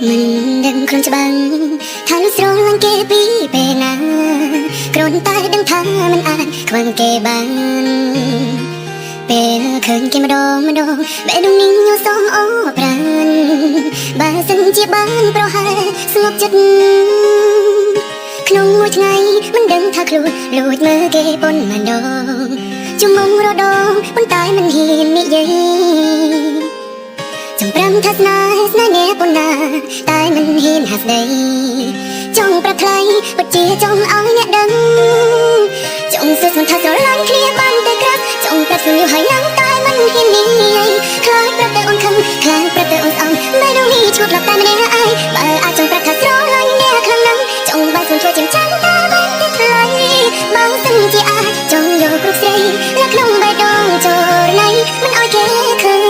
មិនដឹងខ្លួនច្បាំងថាលួចស្រឡាញ់គេពីពេលណាគ្រាន់តែដឹងថាមិនអាចខ្វឹងគេបានពេលឃើញគេម្ដងម្ដងបេះដូងនេះញ័រសំអូប្រានបើសិនជាបានប្រហែលស្ងប់ចិត្តក្នុងមួយថ្ងៃមិនដឹងថាខ្លួនលួចមើលគេប៉ុន្មានដងជំមុំរដងប៉ុន្តែមិនហ៊ាននិយាយ ចង់ប្រាំថាស្នេហ៍ស្នេហ៍អ្នកប៉ុណ្ណាតែមិនហ៊ានហាស្ដីចង់ប្រាប់ថ្លៃពិតជាចង់ឲ្យអ្នកដឹងចង់សួរស្មានថាស្រឡាញ់គ្នាបានតែក្រាស់ចង់ប្រាប់ស្មានយូរហើយនឹងតែមិនហ៊ាននិយាយខ្លាចប្រាប់ទៅអូនខឹងខ្លាចប្រាប់ទៅអូនស្អំបេះដូងនេះឈួតឡប់តែម្នាក់ឯងបើអាចចង់ប្រាប់ថាស្រឡាញ់អ្នកខ្លាំងណាស់ចង់បើស្មានធ្វើជាចាំតែបានតែថ្លៃបើសិនជាអាចចង់យកគ្រប់ស្រីលើក្នុងបេះដូងចូលណៃមិនឲ្យគេឃើញ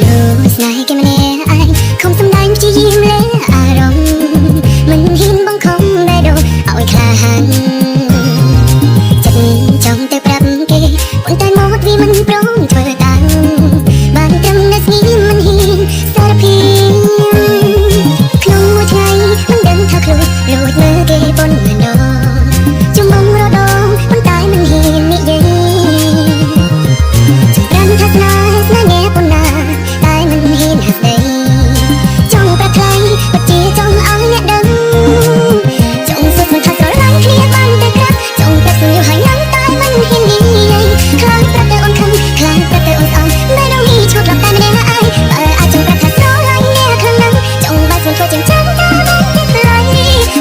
លោកស្នេហ៍គេម្នាក់ឯងខំសំដែងព្យាយាមលែអារម្មណ៍មិនហ៊ានបង្ខំបេះដូងឲ្យក្លាហានចិត្តចង់ទៅប្រាប់គេប៉ុន្តែមកវាមិនព្រមធ្វើតាមបានត្រឹមនៅស្ងៀមមិនហ៊ានសារភាពក្នុងមួយថ្ងៃមិនដឹងថាខ្លួនលួចមើលគេប៉ុន្មានដងជំមុំរដងប៉ុន្តែមិនហ៊ាននិយាយ ចង់ប្រាំថាស្នេហ៍ស្នេហ៍អ្នកប៉ុណ្ណាតែមិនហ៊ានហាស្ដីចង់ប្រាប់ថ្លៃពិតជាចង់ឲ្យអ្នកដឹងចង់សួរស្មានថាស្រឡាញ់គ្នាបានតែក្រាស់ចង់ប្រាប់ស្មានយូរហើយនឹងតែមិនហ៊ាននិយាយខ្លាចប្រាប់ទៅអូនខឹងខ្លាចប្រាប់ទៅអូនស្អំបេះដូងនេះឈួតឡប់តែម្នាក់ឯងបើអាចចង់ប្រាប់ថាស្រឡាញ់អ្នកខ្លាំងណាស់ចង់បើស្មានធ្វើជាចាំតែបានតែថ្លៃ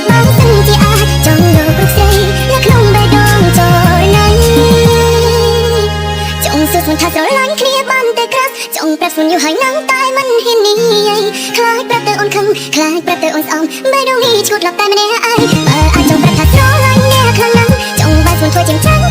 បើសិនជាអាចចង់យកគ្រប់ស្រីនៅក្នុងបេះដូងចូលណៃ ចង់សួរស្មានថាស្រឡាញ់គ្នាបានតែក្រាស់ចង់ប្រាប់ស្មានយូរហើយនឹងតែមិនហ៊ាននិយាយខ្លាចប្រាប់ទៅអូនខឹងខ្លាចប្រាប់ទៅអូនស្អំបេះដូងនេះឈួតឡប់តែម្នាក់ឯងបើអាចចង់ប្រាប់ថាស្រឡាញ់អ្នកខ្លាំងណាស់ចង់បើស្មានធ្វើជាចាំ